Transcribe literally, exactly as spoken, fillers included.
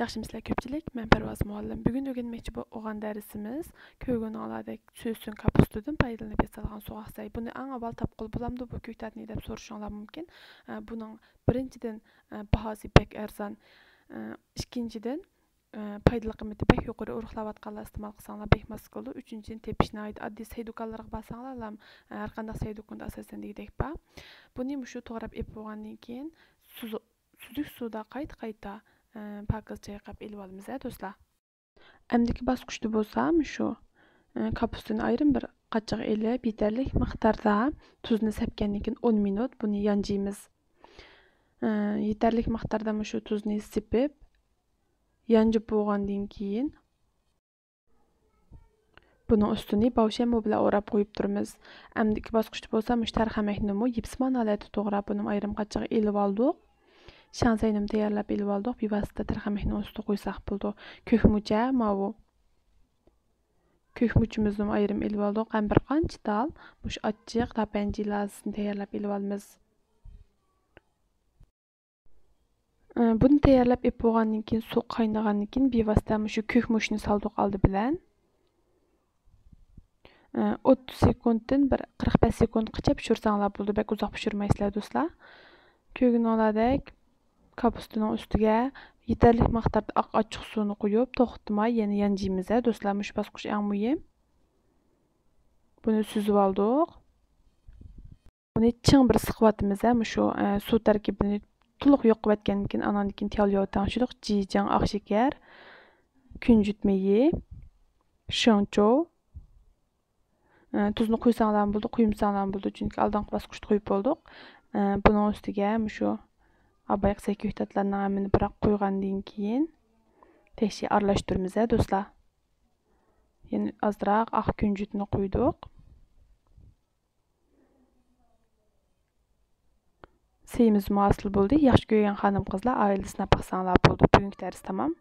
ياخشىمۇسىلەر كۆپچىلىك، مەن پەرۋاز مۇئەللىم. بۈگۈن ئۆگەنمەكچى بولغان دەرسىمىز كۆرگىنىڭلاردەك سۆسۈن كاپۇستىدىن پايدىلىنىپ ياسالغان سوغۇق سەي. بۇنى ئەڭ ئاۋۋال تاپقىلى بولامدۇ بۇ كۆكتاتنى دەپ سورىشىڭلار مۇمكىن. ئە، بۇنىڭ بىرىنچىدىن، ئە، باھاسى بەك ئەرزان. ئە، ئىككىنچىدىن، ئە، پايدىلىق قىممىتى بەك يۇقىرى، ئۇرۇقلاۋاتقانلار ئىستېمال قىلساڭلار بەك ماس كېلىدۇ. ئۈچىنچىدىن، تېپىش ناھايىتى ئاددىي، سەي دۇكانلىرىغا بارساڭلارلا، ئە، ھەر قانداق سەي دۇكىنىدا ئاساسەن دېگۈدەك بار. بۇنى مۇشۇ توغراپ ئېلىپ بولغاندىن كېيىن سۇ-، سۈزۈك سۇدا قايتا-قايتا، ئە، پاكىز چايقاپ ئېلىۋالىمىز ھە دوستلار. ئەمدىكى باسقۇچتا بولسا مۇشۇ، ئە، كاپۇستىنى ئايرىم بىر قاچىغا ئېلىپ، يېتەرلىك مىقداردا تۇزنى سەپكەندىن كېيىن ئون مىنۇت بۇنى يانجىيمىز. ئە، يېتەرلىك مىقداردا مۇشۇ تۇزنى سېپىپ، يانجىپ بولغاندىن كېيىن، بۇنىڭ ئۈستىنى باۋشيەنمو بىلەن ئوراپ قويۇپ تۇرىمىز. ئەمدىكى باسقۇچتا بولسا مۇشۇ تەرخەمەكنىمۇ يىپسىمان ھالەتتە توغراپ، بۇنىمۇ ئايرىم قاچىغا ئېلىۋالدۇق. شاڭسەينىمۇ تەييارلاپ ئېلىۋالدۇق. بىۋاسىتە تەرخەمەكنىڭ ئۈستىگە قويساق بولىدۇ. كۆكمۇچە ماۋۇ. كۆكمۇچىمىزنىمۇ ئايرىم ئېلىۋالدۇق. ھەم بىر قانچە تال مۇشۇ ئاچچىق، داپەنجى لازىسىنى تەييارلاپ ئېلىۋالىمىز. ئە، بۇنى تەييارلاپ ئېلىپ بولغاندىن كېيىن، سۇ قاينىغاندىن كېيىن، بىۋاسىتە مۇشۇ كۆكمۇچنى سالدۇق ئالدى بىلەن. ئە، ئوتتۇز سېكۇنتتىن بىر قىرىق بەش سېكۇنتقىچە پىشۇرساڭلار بولىدۇ، بەك ئۇزاق پىشۇرمايسىلەر دوستلار. كۆرگىنىڭلاردەك كاپۇستىنىڭ ئۈستىگە يېتەرلىك مىقداردا ئاق ئاچچىق سۇنى قۇيۇپ، توختىماي يەنە يانجىيمىز ھە دوستلار، مۇشۇ باسقۇچ ئەڭ مۇھىم. بۇنى سۈزۈۋالدۇق. بۇنى چىڭ بىر سىقىۋاتىمىز ھە، مۇشۇ، ئە، سۇ تەركىبىنى تولۇق يوق قىلىۋەتكەندىن كېيىن، ئاناندىن كېيىن تياۋلياۋ تەڭشىدۇق، جىجياڭ ئاق شېكەر، كۈنجۈت مېيى، شېڭچوۋ. ئە، تۇزنى قۇيساڭلارمۇ بولىدۇ، قۇيمىساڭلارمۇ بولىدۇ، چۈنكى ئالدىنقى باسقۇچتا قۇيۇپ بولدۇق. ئە، بۇنىڭ ئۈستىگە مۇشۇ ئاۋايلىق سەي كۆكتاتلارنىڭ ھەممىنى بىراق قۇيغاندىن كېيىن، تەكشى ئارىلاشتۇرىمىز ھە دوستلار. يەنە ئازراق ئاق كۈنجۈتنى قۇيدۇق. سېيىمىزمۇ ھاسىل بولدى. ياخشى كۆرگەن خانىم-قىزلار ئائىلىدە سىناپ باقساڭلار بولىدۇ. بۈگۈنكى دەرس تامام.